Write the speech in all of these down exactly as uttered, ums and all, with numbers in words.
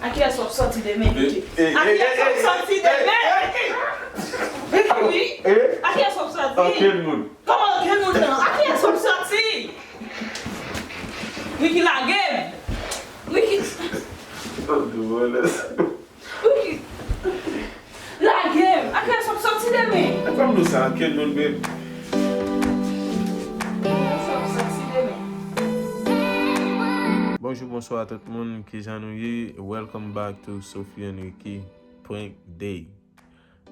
A kiyès w ap sòti demen, Ricky? A kiyès w ap sòti demen? Ricky, wi. A kiyès w ap sòti? Ankenn moun. Kòman ankenn moun nan? A kiyès w ap sòti? Ricky, lage m. Ricky. Ricky. Lage m. A kiyès w ap sòti demen? Fè m di w sa, ankenn moun, babe. A kiyès w ap sòti demen? Bonjou, bonswa tout moun, kijan nou ye? Welcome back to Sophie and Ricky Prank Day.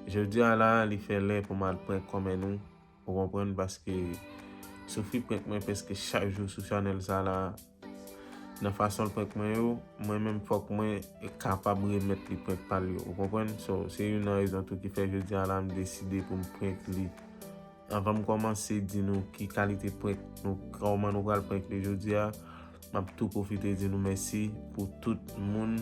Jodi a la, li fè lè pou m al prank kòmè nou, ou konprann, paske Sophie prank mwen prèske chak jou sou chanèl sa la. Nan fason l prank mwen yo, mwen menm fòk mwen kapab remèt li prank pa l yo, ou konprann? So, se youn nan rezon tou ki fè jodi a la m deside pou m prank li. Anvan m kòmanse di nou ki kalite prank nou, kòman nou pral prank li jodi a, m ap tou pwofite di nou mèsi pou tout moun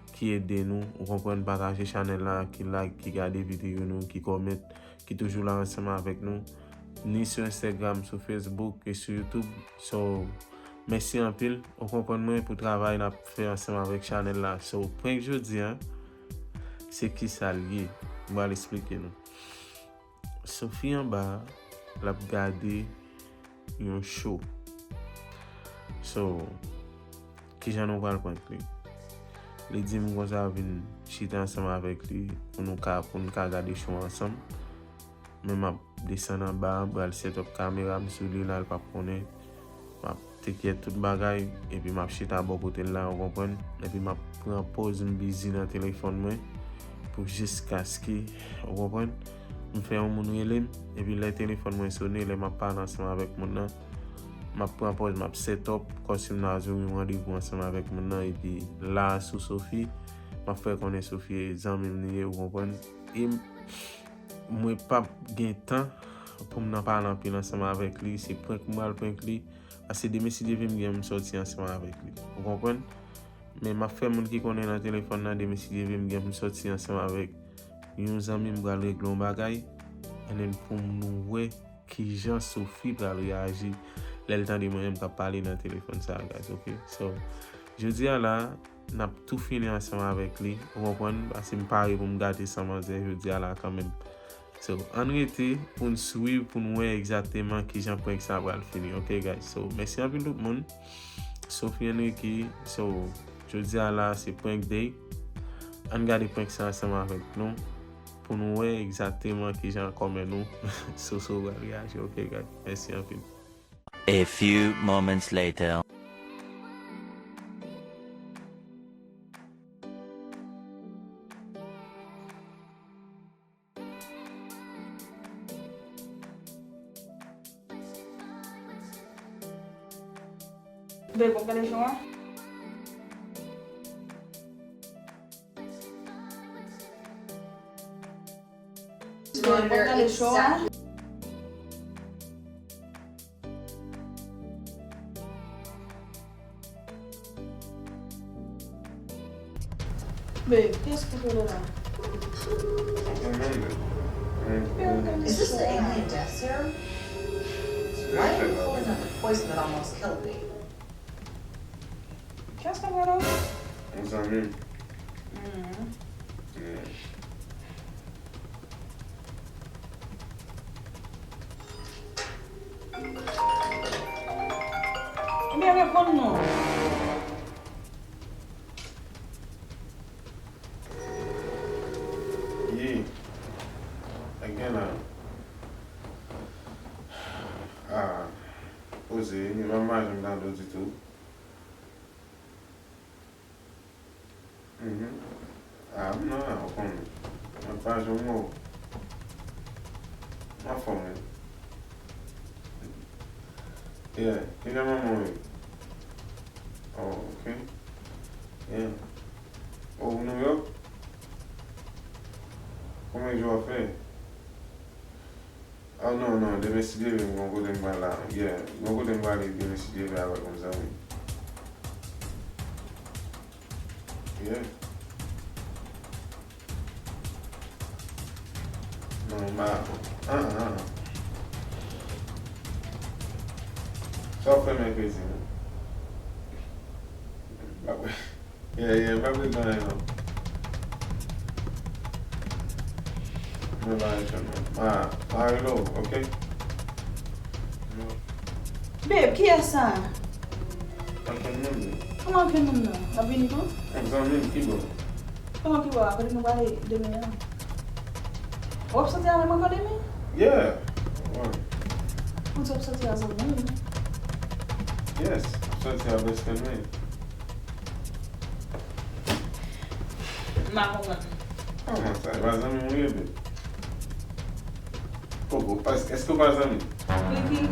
ki ede nou, ou konprann, pataje chanèl la, ki like, ki gade videyo nou, ki kòmante, ki toujou la ansanm avèk nou, ni sou Instagram, sou Facebook e sou YouTube. So, mèsi anpil, ou konprann mwen, pou travay n ap fè ansanm avèk chanèl la. So, prank jodi a, se kisa l ye? M pral esplike nou. Sophie anba a, l ap gade yon show. So, kijan nou pral prank li? Li di m konsa vin chita ansanm avèk li pou nou ka, pou n ka gade show ansanm. Men m ap desann anba a, m pral set up kamera m sou li la, l p ap konnen. M ap take care tout bagay, epi m ap chita bò kote l la, ou konprann? Epi m ap pran pòz m bizi nan telefòn mwen pou jiskaske, ou konprann? M fè yon moun rele m, epi lè telefòn mwen sonnen, lè m ap pale ansanm avèk moun nan, m ap pran pòz, m ap set up, kòmsi m nan jwenn yon randevou ansanm avèk moun nan, epi la sou Sophie, m ap fè konnen Sophie zanmi m li ye, ou konprann? E m, mwen p ap gen tan pou m nan pale anpil ansanm avèk li, se prank m pral prank li, paske demen si Dye vle m gen m sòti ansanm avèk li, ou konprann? Men m ap fè moun ki konnen nan telefòn nan, demen si Dye vle m gen m sòti ansanm avèk yon zanmi m pral regle yon bagay, and then pou nou wè kijan Sophie pral reyaji lè l tande mwen menm k ap pale nan telefòn sa, guys, ok? So, jodi a la, n ap tou fini ansanm avèk li, ou konprann? Paske m pare pou m gate san manzè jodi a la kanmenm. So, ann rete pou n swiv, pou n wè egzakteman kijan prank sa pral fini, ok, guys? So, mèsi anpil tout moun. Sophie and Ricky, so, jodi a la, se prank day. Ann gade prank sa ansanm avèk nou, pou nou wè egzakteman kijan kòmè nou, Soso pral reyaji, ok, guys? Mèsi anpil. A few moments later. Babe, w ap gade show a? Babe, w ap gade show a? Babe, kiyès ki rele la? Is this the alien death serum? Why are you pulling up the poison that almost killed me? Kiyès k ap rele w? Yon zanmi m. Mm. Yeah. Ebyen, reponn non. Ye. Again, la. Ah, poze, m pa janm gade w ditou. Mhm. Ah, m nan la, ou konnen. Mwen pa janm wè w. M anfòm, wi. Yeah, kilè manman w ye? Oh, ok. Yeah. Oh, ou New York? Konbyen jou w ap fè? Oh, non, non, demen si Dye vle, m gon kote m pral la. Yeah, m gon kote m prale demen si Dye vle avèk yon zanmi. Yeah. Non, m pa, ah, ah, ah. Sa w ap fè mèkredi, non? M pa kwè. Yeah, yeah, m pa vle gen anyen non. Mwen pa rete non. Ah, pa relo, ok? Babe, kiyès sa? Ankenn moun. Kòman ankenn moun nan? L ap vini tou? Yon zanmi m ki bò. Kòman ki bò a? Kote nou prale demen an? W ap soti avè m ankò demen? Yeah. Wè. Ou di w ap soti a zanmi w? Yes. M ap soti a best friend mwen. M pa konprann. Kòman sa? E pa zanmi m ou ye, babe? Koko, èske w pa zanmi m? Ricky,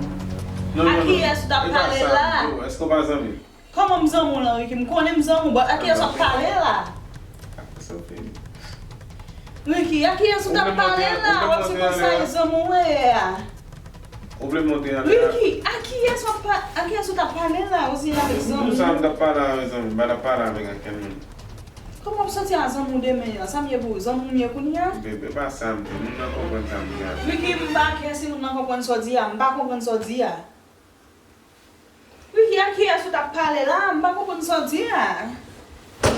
Non, non, a non. kiyès ou t ap E pa pale sa, la? Koko, èske w pa zanmi m? Kòman m zanmi w lan, Ricky? M konnen m zanmi w, but a kiyès w ap pale la? Sa fini. Ricky, a kiyès ou t ap pale la? W ap di konsa e zanmi w ye a. Ou vle monte anlè? Ricky, a kiyès w ap pa- a kiyès ou t ap pale la? Ou se avèk zanmi Nou w? Sa m t ap pale avèk zanmi m, m pa t ap pale avèk ankenn moun. Kòman w ap soti a zanmi w demen an? Sa m ye pou ou? Zanmi w m ye kounye a? Bebe, e pa sa m di, moun nan konprann sa m di a. Ricky, m pa kè si moun nan konprann sa w di a. M pa konprann sa w di a. Ricky, a kiyès ou t ap pale la? M pa konprann sa w di a.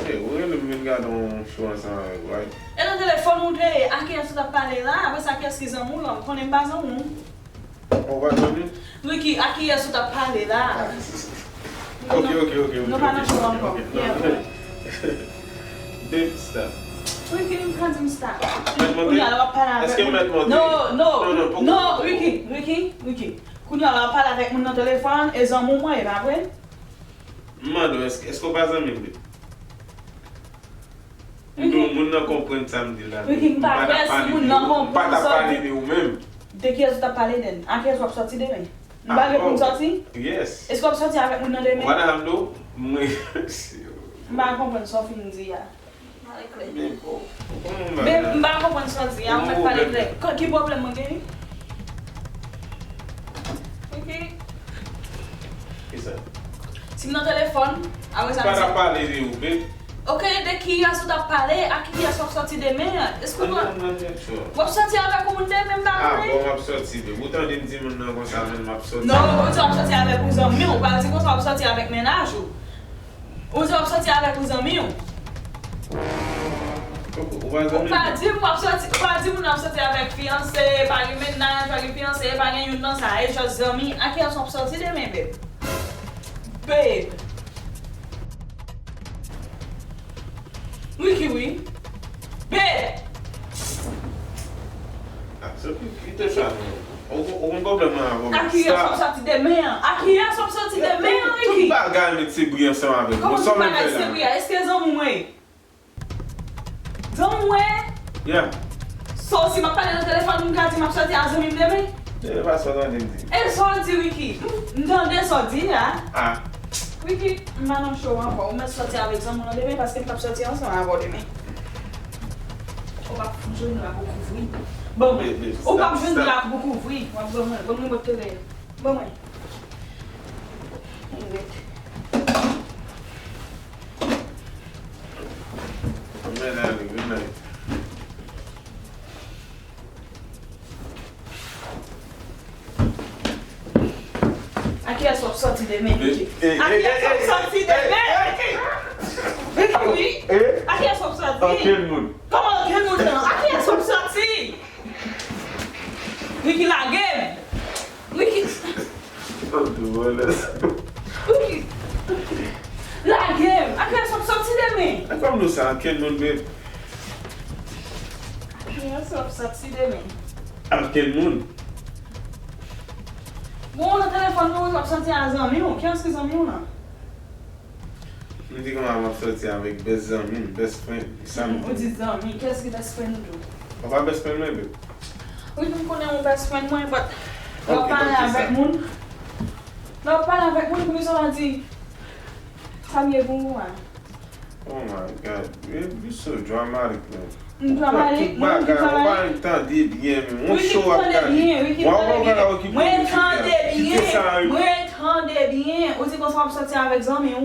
Hey, ou rele m vin gade yon show ansanm avèk ou, right? E nan telefòn ou te ye, a kiyès ou t ap pale la? Apre sa, kiyès ki zanmi w lan? M konnen m pa zanmi w. Ou pa zanmi m? Ricky, a kiyès ou t ap pale la? Ok, ok, ok, ok. Nou pa nan show ankò. Ok, Yeah, non, bro. Babe, stop. Ricky, m ka di m stop. Mèt monte? Kounye a la w ap pale avèk Èske moun. mèt monte? No, no, Non, non, poko, no, poko, Ricky, poko. Ricky, Ricky. Kounye a la w ap pale avèk moun nan telefòn, e zanmi w mwen, e pa vre? M mande w, èske, èske w pa zanmi m, babe? Ricky. Non, moun nan konprann sa m di la. Ricky, m pa kè si moun nan konprann sa w di. De ou menm. De kiyès ou t ap pale then? A kiyès w ap soti demen? M pa gen pou m soti? Yes. Èske w ap soti avèk moun nan demen? What I do? Mwen. M pa konprann sa w fin di a. Pale klè. Men, oh, oh, Men m pa konprann sa w di a, ou mèt pale klè. Ki pwoblèm mwen genyen? Ok. Kisa? Si m nan telefòn, apre sa. Pa ta pale de ou, babe. Ok, de kiyès ou t ap pale? A kiyès w ap soti demen an? Èske w w ap soti avèk yon moun demen, m pa konnen? Ah, bon, m ap soti, babe. Ou tande m di moun nan konsa, men m ap soti. Non, ou di w ap soti avèk yon zanmi w, ou pa di konsa w ap soti avèk mennaj ou. Ou di w ap soti avèk yon zanmi w. Ou pa zanmi? Ou pa di m w ap soti, ou pa di moun w ap soti avèk fiyanse, pa gen mennaj, pa gen fiyanse, pa gen youn nan sa, e jis zanmi. A kiyès w ap soti demen, babe? Babe. Ricky, wi. Babe. Ah, se pou kite sa non. Ou ou konn pwoblèm mwen avè w. A kiyès w ap soti demen an? A kiyès w ap soti demen an, Ricky? Tout bagay met se bri ansanm avè m. Kòman tout bagay se bri a? Èske zanmi w mwen ye? Zanmi w mwen ye? Yeah. So, si m ap pale nan telefòn, m ka di m ap soti a zanmi m demen? E pa sa w tande m di. E sa w di, Ricky? M tande sa w di a. Ah. Ricky, m pa nan show ankò. Ou mèt soti avèk zanmi w lan demen paske m p ap soti ansanm avè w demen. Ou p ap fout jwenn la pou kouvri. Ban mwen. Ou p ap jwenn la pou kouvri. W ap ban mwen. Ban mwen bòt tele a. Ban mwen. Anyway. Good night, good night. A kiyès w ap soti demen, Ricky? A kiyès w ap soti demen, Ricky? Ricky, wi. A kiyès w ap soti? Ankenn moun. Kòman ankenn moun nan? A kiyès w ap soti? Ricky, lage m. Ricky. Ricky. Lage m. A kiyès w ap soti demen? E kòm nou sa, ankenn moun, babe. A kiyès w ap soti demen? Ankenn moun. Bon, ou nan telefòn nou, w ap soti a zanmi w. Kiyès ki zanmi w lan? M di kòman m ap soti avèk best zanmi m, best friend. Sa m di. Ou di zanmi, kiyès ki best friend ou? Ou pa best friend mwen, babe? Wi, m konnen ou best friend mwen, but lè w pale avèk moun, lè w pale avèk moun, poukisa w pa di sa m ye pou ou a? Oh my God, you so dramatic, man. M dramatic, mwen ki dramatic. Ou pa tande byen, men yon show ap gade. Wa ou pa ka okipe. Mwen tande byen, mwen tande byen. Ou di konsa w ap soti avèk zanmi w.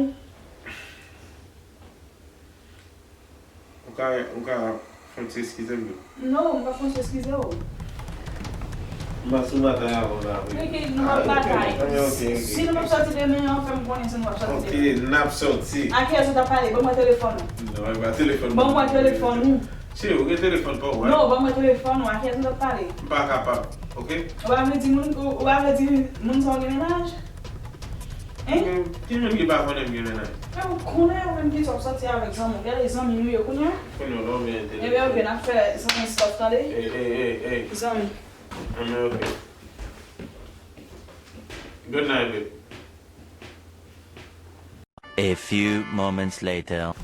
Ou ka, ou ka fon ti eskize m tou? Non, m pa fon ti eskize w. M pa sou batay avè w la vre. Ricky, nou p ap batay. Ah, ok, ok, ok. Si nou p ap sòti demen an, fè m konnen si nou p ap sòti demen. Ok, n ap sòti. A kiyès ou t ap pale? Ban mwen telefòn ou. Non, e pa telefòn. Ban mwen telefòn ou. Cheri, ou gen telefòn pa w, right? Non, ban mwen telefòn ou. A kiyès ou t ap pale? M pa kapab, ok? Ou pa vle di moun, ou, ou pa vle di moun sa w gen mennaj? Hein? Mm, ki moun ki pa konnen m gen mennaj? Men ou konnen ou menm ki sa w sòti avèk zanmi w. Gade zanmi nou ye kounye a. Kounye a w la w vin entèlektyèl. Ebyen, ok, n ap fè zanmi stuff, tande? Ey, ey, ey, ey. Zanmi. Anben, ok. Good night, babe. A few moments later.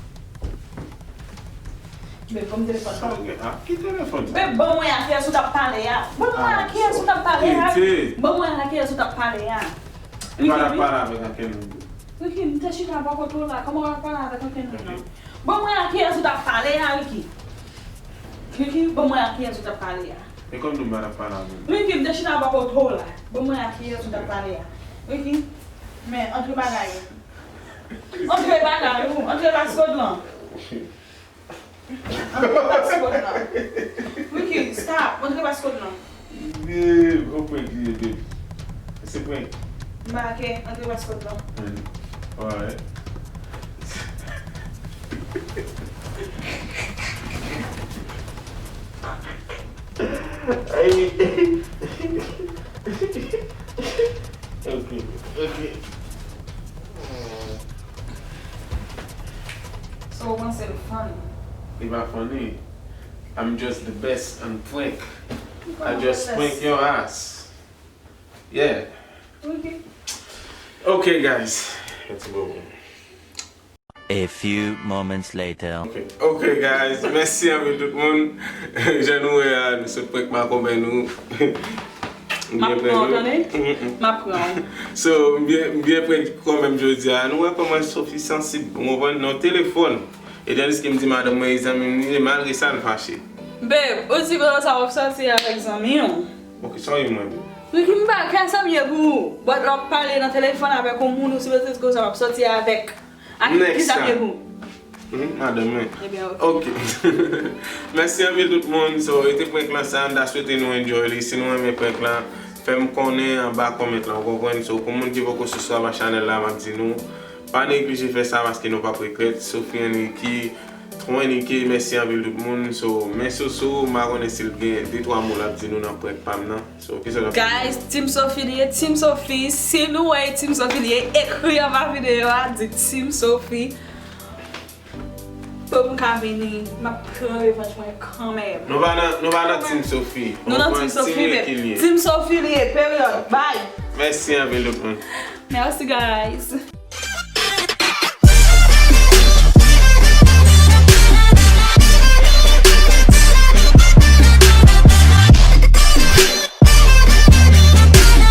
Beb, ban m telefòn. Sa w gen? Ah, ki telefòn sa? Beb, ban mwen a kiyès ou t ap pale a. Ban mwen a kiyès ou t ap pale a. Kite. Ban mwen a kiyès ou t ap pale a. Ou pa t ap pale avèk ankenn moun. Ricky, m te chita bò kote w la. Kòman w ap pale avèk ankenn moun nan? Ok. Ban mwen a kiyès ou t ap pale a, Ricky. Ricky, ban mwen a kiyès ou t ap pale a. E kòm nou pa t ap pale avè m. Ricky, m te chita bò kote w la. Ban mwen a kiyès ou t ap pale a. Ricky, men antre bagay ou. Antre bagay ou. Antre baskòt lan. Antre baskòt lan. Ricky, stop. Antre baskòt lan. Babe, ou prank li ye, babe. Se prank. M pa ke, antre baskòt lan. Mm. Alright. Ay. Ok, ok. So, ou panse l funny? Li pa funny. I'm just the best on prank. I just prank your ass. Yeah. Ok. Ok, guys. Mèsi bokou. A few moments later. Ok, ok, guys. Mèsi anpil tout moun. Jan nou wè a, nou sot prank makonbè nou. M ap pran w, tande? M ap pran w. So, m byen, m byen prank kanmenm jodi a. Nou wè kòman Sophie sansib, ou konprann, nan telefòn. E tandiske m di madanm mwen e zanmi m li ye, malgre sa l fache. Babe, ou di konsa w ap sòti avèk zanmi w. Ok, sorry mwen, babe. Ricky, m pa ka sa m ye pou ou. But lè w ap pale nan telefòn avèk yon moun, ou sipoze di konsa w ap sòti avèk. Ak ki sa m ye pou ou? Mhm, madanm mwen. Ebyen, ok. Ok. Mèsi anpil tout moun. So, e te prank lan sa, m ta swete nou enjoy li. Si nou renmen prank lan, fè m konnen anba comment lan, ou konprann? So, pou moun ki poko subscribe a chanèl la, m ap di nou, pa neglije fè sa paske nou p ap regrèt. Sophie and Ricky, Twenty K, mèsi anpil tout moun. So, men Soso, m pa konnen si l gen de twa mo l ap di nou nan prank pa m nan. So, kisa l ap di nou? Guys, Team Sophie li ye, Team Sophie. Si nou wè Team Sophie li ye, ekri anba videyo a, di Team Sophie. Pou m ka vini, m ap pran revanj mwen kanmenm. Nou pa nan, nou pa nan Team Sophie. Nou nan Team Sophie, men Team Sophie li ye, peryòd. Bye. Mèsi anpil tout moun. Merci, guys.